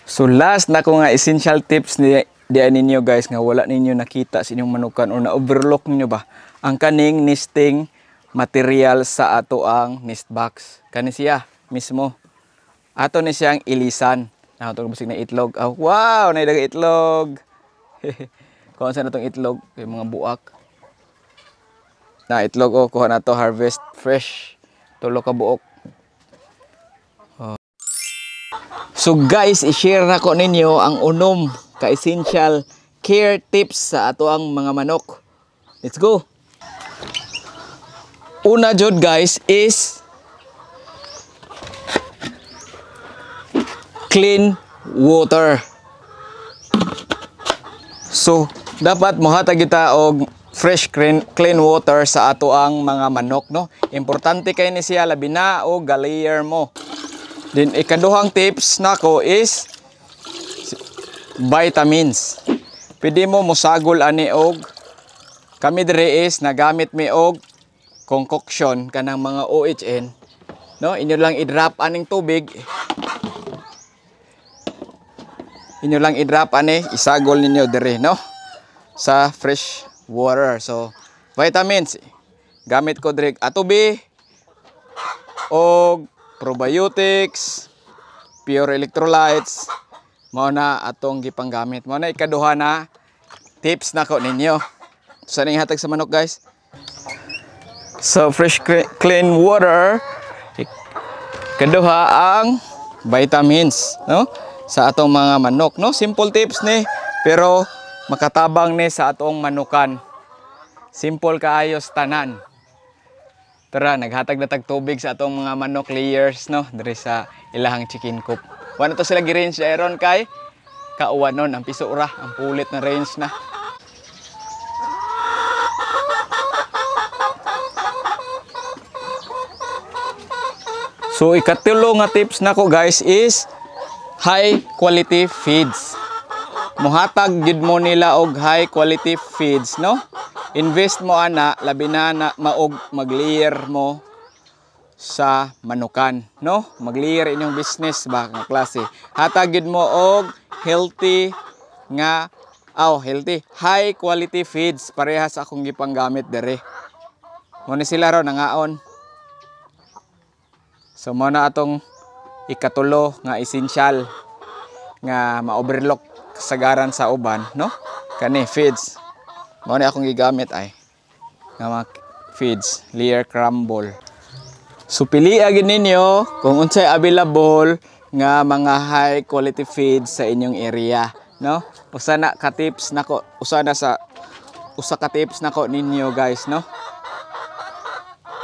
So last na ko nga essential tips ni diyan ninyo guys nga wala ninyo nakita sa inyong manukan or na-overlook ninyo ba ang kaning nesting material sa ato ang nest box. Kani siya mismo. Ato ni siyang ilisan. Na ato basig na itlog. Oh, wow, nay daga itlog. Kuha sa natong itlog kay mga buak. Na itlog oh, kuha na to, harvest fresh. Tulo ka buok. Oh. So guys, i-share na ko ninyo ang unom ka essential care tips sa ato ang mga manok. Let's go. Una jud guys is clean water. So dapat mohatag kita og fresh clean water sa ato ang mga manok, no. Importante kay ni siya labi na og galayer mo. Then ikaduhang tips nako is vitamins. Pwede mo mosagol ani og kami diri is nagamit mi og concoction kanang mga OHN, no. Inyo lang i-drop aning tubig. Inyo lang i-drop ani, isagol ninyo diri, no, sa fresh water. So vitamins gamit ko diri Atobi og probiotics, pure electrolytes, mao na atong gipanggamit. Mao na ikaduha na tips nako ninyo. Sa ning hatag sa manok guys. So fresh clean water, ikaduha ang vitamins, no, sa atong mga manok, no. Simple tips ni pero makatabang ni sa atong manukan. Simple kaayos tanan. Tara, naghatag na tag tubig sa atong mga manok layers, no, diri sa ilahang chicken coop. Wala to sila gi-range aron kay kauwanon ang piso ra, ang pulit na range na. So ikatulo nga tips nako guys is high quality feeds. Muhatag gid mo nila og high quality feeds, no. Invest mo ana labi na, na maog mag-layer mo sa manukan, no. Mag-layer inyong business ba nga klase. Hatag gid mo og healthy nga healthy high quality feeds parehas akong gipanggamit dere. Mo ni sila ro nangaon. So mo na atong ikatulo nga essential nga ma-overlook kasagaran sa uban, no. Kani feeds. Mao ni akong gigamit ay nga mga feeds, layer crumble. So piliha gid ninyo kung unsay available nga mga high quality feeds sa inyong area, no. Usa na ka tips nako, usa na sa usa ka tips nako ninyo guys, no.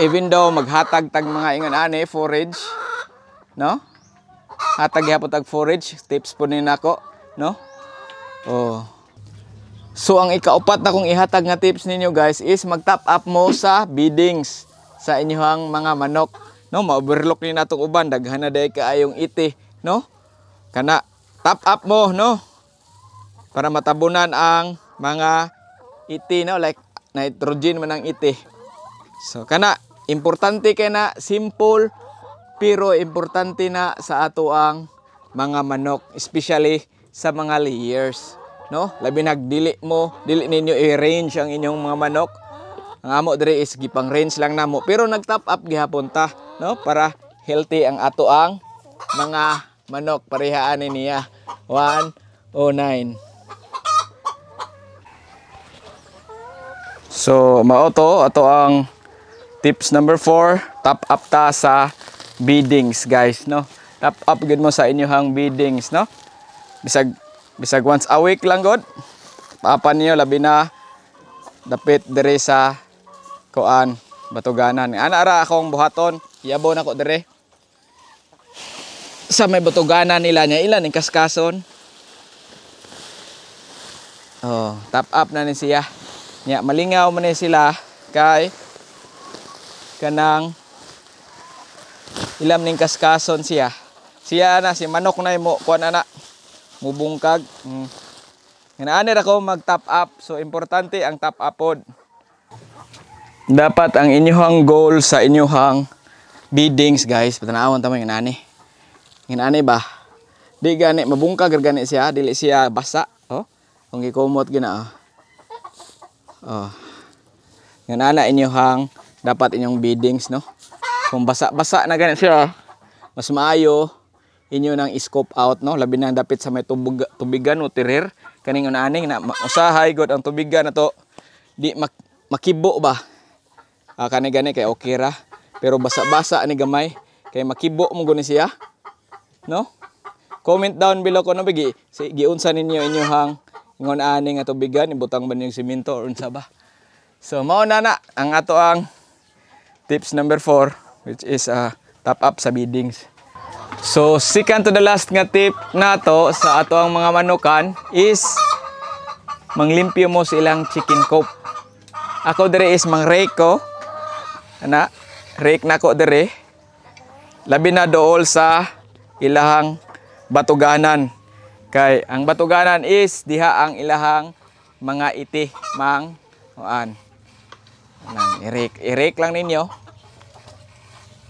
Even though maghatag tag mga ingon ani forage, no. Hatag gyapon tag forage, tips po ni nako, no. Oh. So ang ikaupat na kong ihatag nga tips ninyo guys is mag-top up mo sa beddings sa inyong mga manok, no. Ma-overlook ni natong uban, daghan na day kaayong iti, no. Kana top up mo, no, para matabunan ang mga iti, no, like nitrogen man ang iti. So kana importante kay na simple pero importante na sa ato ang mga manok, especially sa mga layers, no. Labi nag dili mo, dili ninyo i-range ang inyong mga manok. Ang amo diri is gipang range lang namo pero nag-top up gihapon ta, no, para healthy ang ato ang mga manok. Parehaan ni niya 109. So mao to ato ang tips number 4, top up ta sa beddings guys, no. Top up gid mo sa inyong beddings, no. Bisag once a week lang god. Paapan niyo labi na dapit diri sa kuan batuganan. Ana ra akong buhaton, yabo nako diri. Sa may batuganan nila niya ilan ning kaskason. Oh, top up na ni siya. Nya malingaw man ni sila kay kanang ilam ning kaskason siya. Siya na si manok na mo kuan ana mubungkag. Ngana ra ko mag top up. So importante ang top up pod. Dapat ang inyong goal sa inyong biddings guys, patanawon ta mo ngani. Ngani ba? Di gani mabungkag gani siya, dili siya basa, oh. Kung gikumot gina, oh. Oh. Ngan ana inyohang dapat inyong beddings, no. Kung basa-basa na gani siya, mas maayo inyo nang scope out, no. Labi na dapit sa may tubigan o tirir kaning unaning na usahay god ang tubigan na to di makibo ba. Kani gani kay okay ra, pero basa-basa ni gamay kay makibo mo guni siya, no. Comment down below kuno bigi si giunsa ninyo inyohang ingon ani nga tubigan, ibutang ba ninyo simento or unsa ba. So mao na na ang ato ang tips number 4, which is top up sa beddings. So second to the last nga tip nato sa ato ang mga manukan is manglimpyo mo sa ilang chicken coop. Ako dere is mang-rake ko. Ana, rake nako dere. Labi na dool sa ilahang batuganan. Kay ang batuganan is diha ang ilahang mga iti mang kuan. Anang i-rake, i-rake lang ninyo.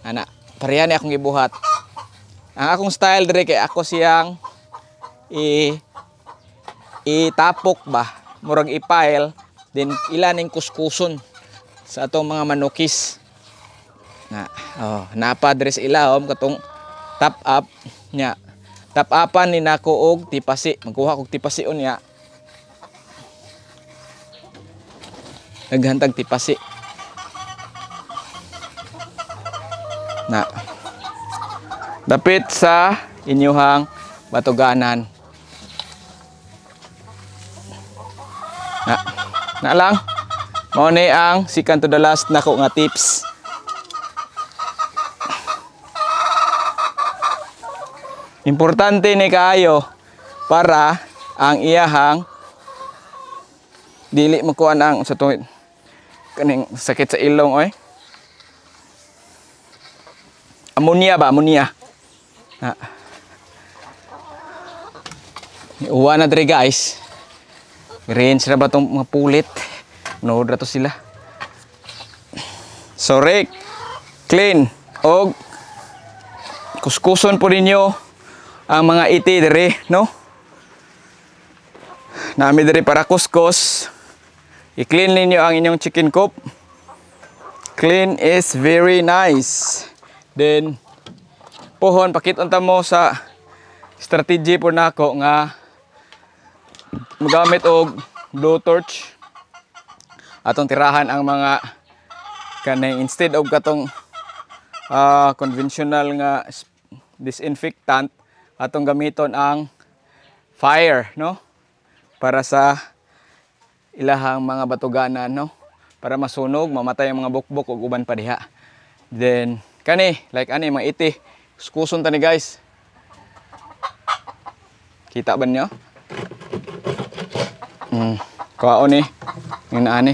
Ana, pareha ni akong gibuhat. Ang akong style dere kay ako siyang itapok ba, murag i-pile, then ila ning kuskuson sa atong mga manukis. Na, oh, napa dere sa ilahom katong top up nya. Top upan ni nako og tipasi, magkuha kog tipasi unya. Naghantag tipasi. Na. Dapit sa inyuhang batuganan. Na, na lang. Mao ni ang second to the last nako nga tips. Importante ni kaayo para ang iyahang dili makuan ang sa tuwid kaning sakit sa ilong oy. Ammonia ba, ammonia. Na. Uwa na diri guys. Range ra ba tong mga pulit? Nood ra to sila. So rake, clean og kuskuson po ninyo ang mga iti diri, no? Nami diri para kuskos. I-clean ninyo ang inyong chicken coop. Clean is very nice. Then pohon pakit-on ta mo sa strategy po nako nga magamit og blow torch. Atong tirahan ang mga kanang instead of katong conventional nga disinfectant, atong gamiton ang fire, no? Para sa ilahang mga batuganan, no? Para masunog, mamatay ang mga bukbok ug uban pa diha. Then kani, like ani mga iti, kuskuson ta ni guys. Kita ba niyo? Kuhaon ni. Ngin ani.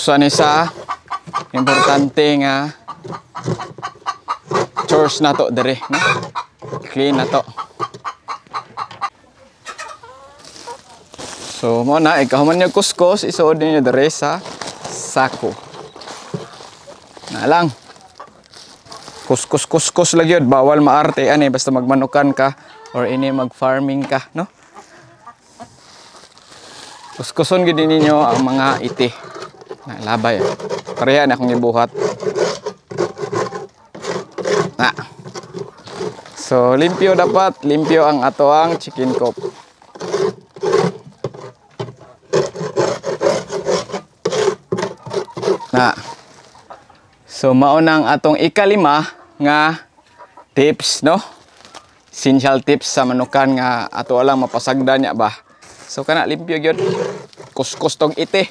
Usa ni sa importante nga chores nato dere, no? Clean nato. So mo na ikaw man nyo kuskos, isuod ninyo dere sa sako. Na lang. Kuskus kuskus lang yun, bawal maarte ani basta magmanukan ka or ini mag-farming ka, no? Kuskuson gid ninyo ang mga iti. Na labay. Pareha na akong gibuhat. Na. So limpyo dapat, limpyo ang ato ang chicken coop. Na. So mao nang atong ikalima nga tips, no? Essential tips sa manukan nga ato lang mapasagdan niya ba. So kana limpyo gyud. Kuskus tong iti.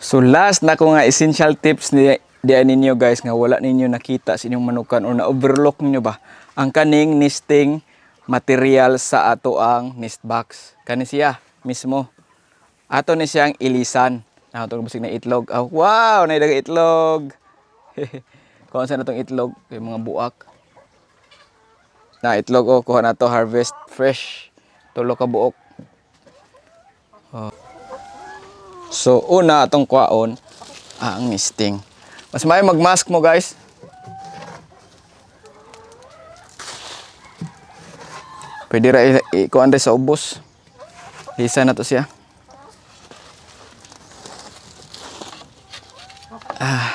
So last na ko nga essential tips ni diyan ninyo guys nga wala ninyo nakita sa inyong manukan or na-overlook ninyo ba ang kaning nesting material sa ato ang nest box. Kani siya mismo. Ato ni siyang ilisan. Nato basig na itlog. Oh, wow, nay daga itlog. Kuan sa natong itlog kay mga buak. Na itlog oh, kuha na to, harvest fresh. Tulo ka buok. Oh. So una atong kuhaon ang nesting. Mas may magmask mo, guys. Pwede ra ikuan sa ubos. Lisa na to siya. Ah.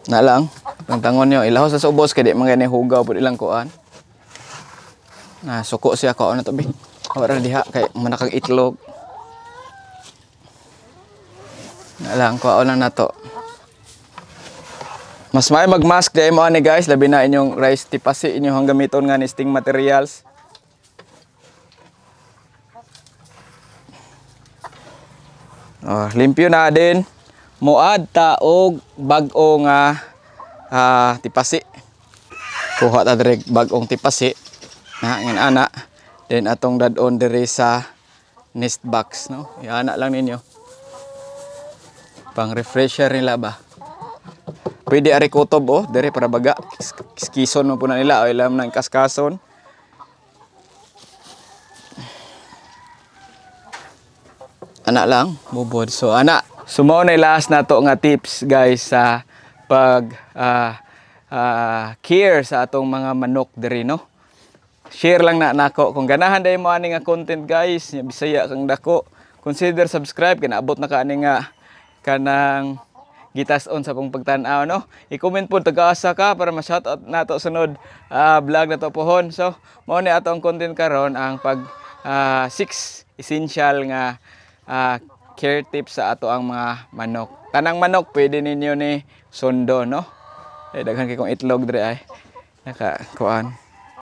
Na lang. Tangtangon nyo. Ilahos sa ubos kay di man gani hugaw pud ilang kuan. Na suko siya kuan na to bi. Wala diha kay manakag itlog. Na lang kuan lang nato. Mas may magmask dahil mo ani guys, labi na inyong rice tipasi inyong gamiton nga nesting materials. Oh, limpyo na din. Muad ta og bag-o nga tipasi. Kuha ta direk bag-ong tipasi. Na ngan ana. Then atong dad-on diri sa nest box, no. Iana lang ninyo. Pang refresher nila ba. Pwede ari kutob oh, diri para baga. Kiskison mo po na nila o ilam ng kaskason. Ana lang, bubod. So ana, so mao na last na to nga tips guys sa pag care sa atong mga manok diri, no. Share lang na nako kung ganahan dai mo ani nga content guys, nya Bisaya kang dako. Consider subscribe kay naabot na ka ani nga kanang gitas-on sa pong pagtan-aw, no. I-comment po taga-asa ka para ma-shoutout nato sunod vlog na to pohon. So mao ni ato ang content karon, ang pag 6 essential nga care tips sa ato ang mga manok. Tanang manok pwede ninyo ni sundo, no. Eh daghan kay kong itlog diri ay naka kuan.